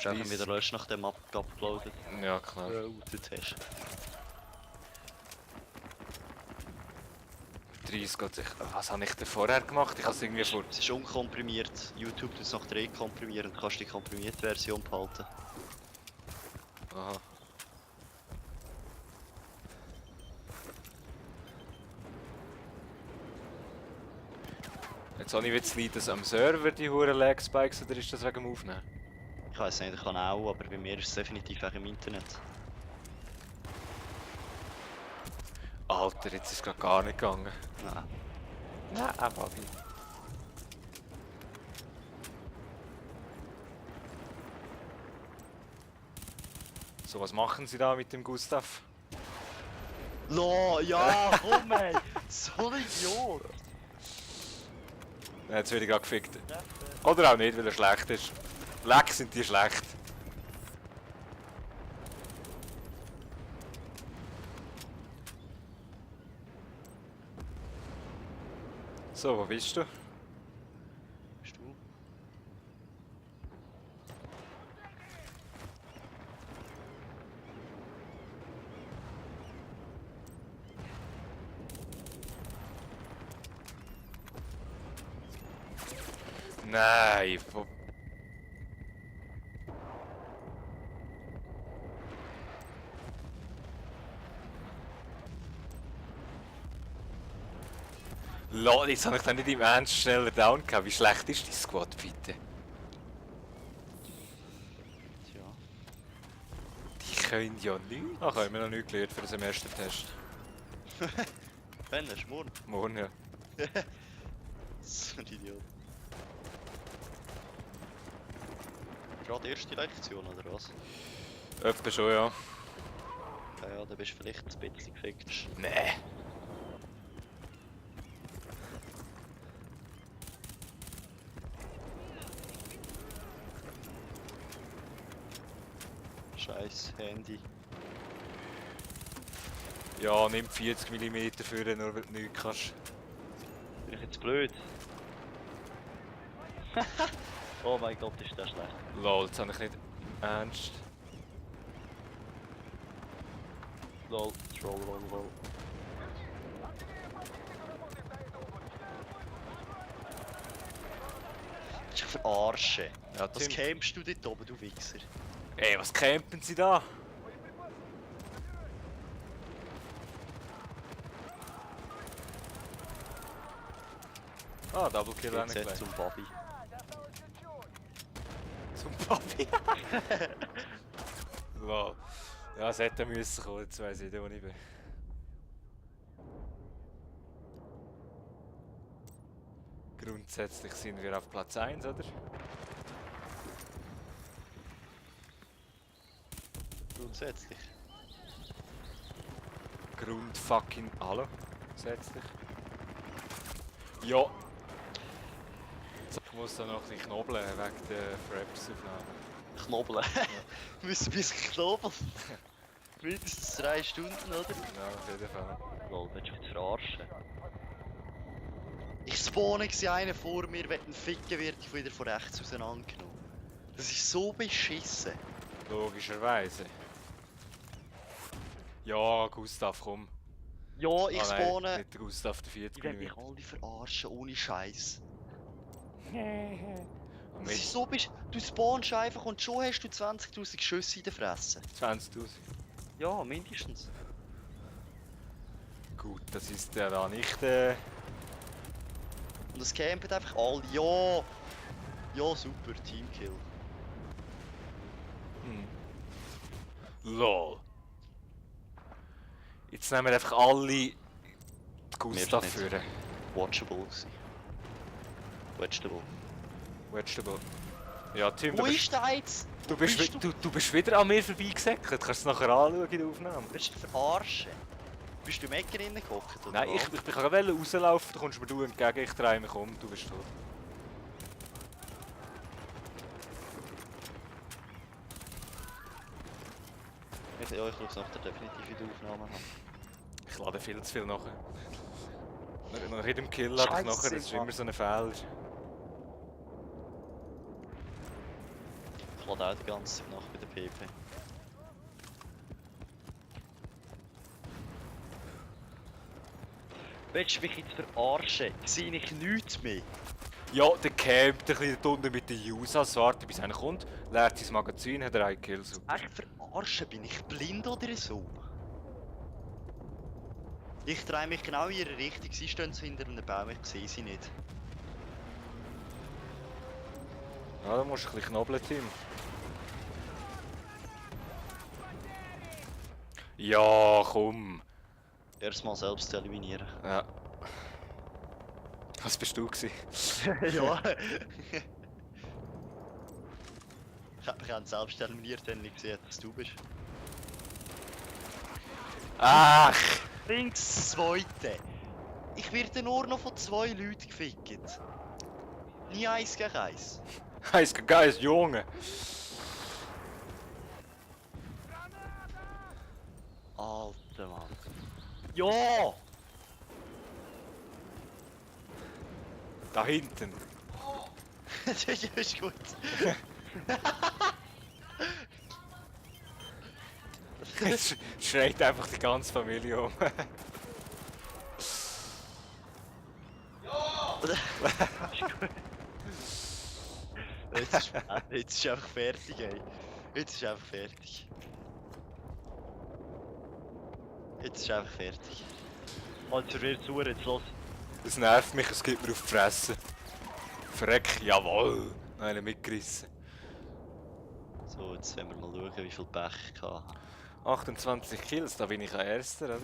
Du hast einfach wieder löschen, nachdem du abgeloadet Ja, klar. hast. 30 geht sich. Was habe ich denn vorher gemacht? Ich habe es irgendwie vor. Es ist unkomprimiert. YouTube tut es nach 3 komprimieren und kannst die komprimierte Version behalten. Aha. Jetzt habe ich jetzt liegt das am Server, die Huren Lag Spikes, oder ist das wegen dem Aufnehmen? Ich weiß nicht, ich kann auch, aber bei mir ist es definitiv wegen dem Internet. Alter, jetzt ist es gerade gar nicht gegangen. Nein. Nein, einfach nicht. So, was machen Sie da mit dem Gustav? Ja, komm ey! So ein Idiot! Jetzt werde ich gerade gefickt. Oder auch nicht, weil er schlecht ist. Lag sind die schlecht. So, wo bist du? Bist du? Nein, wo... Lol, jetzt habe ich dann nicht im Ernst schneller down gehabt. Wie schlecht ist die Squad, bitte? Tja. Die können ja nichts. Ach, haben wir noch nichts gelernt für den ersten Test. Ben, hast du morgen? Morgen, ja. So ein Idiot. Gerade erste Lektion, oder was? Etwa schon, ja. Ja, dann bist du vielleicht ein bisschen gefickt. Nee. Scheiß Handy. Ja, nimm 40 mm für nur weil du nichts kannst. Bin ich jetzt blöd? Oh mein Gott, ist das schlecht. Lol, das habe ich nicht ernst. Lol, troll, lol. Ich verarsche. Ja, Was Tim. campst du dort oben, du Wichser? Ey, was campen sie da? Ah, Double Kill auch nicht Jetzt gleich. zum Bobby. Zum Papi. Lol. Ja, es hätte müssen kommen, jetzt weiss ich nicht, wo ich bin. Grundsätzlich sind wir auf Platz 1, oder? Grundsätzlich. Grundfucking Hallo. Grundsätzlich. Ja. Ich muss da noch ein bisschen knobeln wegen der Fraps-Aufnahme. Knobeln. Wir müssen ein bisschen knobeln. Mindestens 3 Stunden, oder? Ja, auf jeden Fall. Lol, willst du mich verarschen? Ich spawne einen vor mir, wenn ein Ficken wird, ich wieder von rechts auseinandergenommen. Das ist so beschissen. Logischerweise. Ja, Gustav, komm. Ja, ich Ah, nein, spawne. nicht der Gustav, der 40 Ich werde mich mm. alle verarschen, ohne Scheiß. Und Das ist so du spawnst einfach und schon hast du 20.000 Schüsse in der Fresse. 20.000. Ja, mindestens. Gut, das ist ja da nicht. Und es campen einfach alle. Ja! Ja, super, Teamkill. LOL. Jetzt nehmen wir einfach alle die Gustav nicht. führen. Watchable gewesen. Watchable. Vegetable. Ja, Tim, Wo ist der jetzt? du bist wieder an mir vorbeigesäckert. Kannst du es nachher anschauen in der Aufnahme? Willst du dich verarschen? Bist du im Ecken reingehockt, oder Nein, was? ich bin gerade rauslaufen, da kommst du mir du entgegen, ich drehe mich um, du bist tot. Ich schaue nach der definitiven Aufnahme haben. Ich lade viel zu viel nachher. Nach jedem Kill lade ich nachher, das ist immer so ein Fehler. Ich lädt auch die ganze Zeit nach bei der PP. Willst du mich jetzt verarschen? Sehe ich nichts mehr? Ja, der campt ein bisschen dort unten mit den Usas, wartet bis einer kommt, leert sein Magazin, hat er einen Kill. Super. Echt verarschen? Bin ich blind oder so? Ich drehe mich genau in ihre Richtung. Sie stehen so hinter einem Baum, ich sehe sie nicht. Ja, da musst du ein bisschen knobeln, Tim. Ja, komm. Erstmal selbst eliminieren. Ja. Was bist du gewesen? Ja. Ich hab mich auch selbst eliminiert, wenn ich gesehen habe, dass du bist. Ach! Links zweite. Ich werde nur noch von 2 Leuten gefickt. Nie 1 gegen 1. Heiß geil, Junge! Alter Mann. Ja! Da hinten. Das ist gut. Jetzt schreit einfach die ganze Familie um. Jetzt ist einfach fertig, ey. Jetzt ist einfach fertig. Jetzt ist einfach fertig. Also wird zu, jetzt los. Es nervt mich, es gibt mir auf die Fresse. Freck, jawohl! Noch einen mitgerissen. So, jetzt werden wir mal schauen, wie viel Pech ich hatte. 28 Kills, da bin ich ein Erster, oder?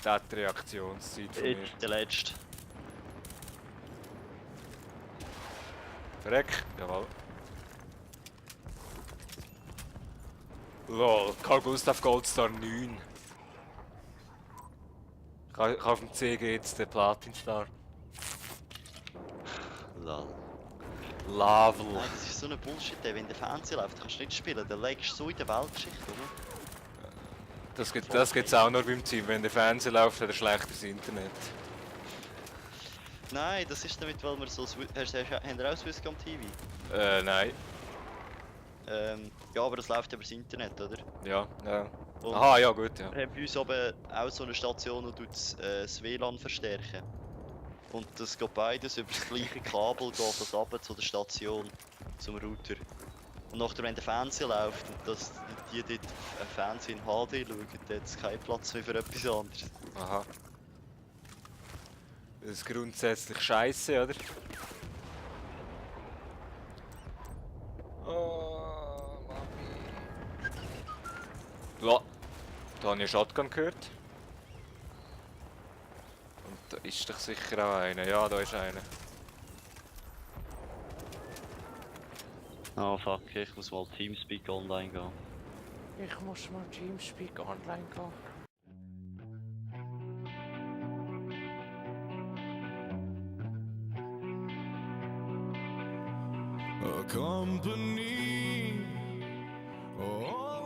Das hat die Reaktionszeit von mir. Jetzt der letzte. Freck, jawohl. Lol, Carl Gustav Goldstar 9. Ich habe auf dem CG jetzt den Platin Star. Lol. Level. Nein, das ist so eine Bullshit, ey. Wenn der Fernseher läuft, kannst du nicht spielen. Dann legst du so in der Weltgeschichte rum. Das gibt's auch nur beim Team. Wenn der Fernseher läuft, hat er schlechtes Internet. Nein, das ist damit, weil wir so... Habt ihr auch Swisscom TV? Nein. Ja, aber das läuft über das Internet, oder? Ja, ja. Und Aha, ja gut, ja. wir haben bei uns oben auch so eine Station, die das WLAN verstärken. Und das geht beides über das gleiche Kabel, geht das runter zu der Station, zum Router. Und nachdem, wenn der Fernseher läuft und die dort Fernsehen in HD schauen, dann hat es keinen Platz mehr für etwas anderes. Aha. Das ist grundsätzlich scheiße, oder? Oh, Mami. Ja, da habe ich einen Shotgun gehört. Und da ist doch sicher auch einer. Ja, da ist einer. Oh fuck, ich muss mal Teamspeak online gehen. Ich muss mal Teamspeak online gehen. A company. Oh.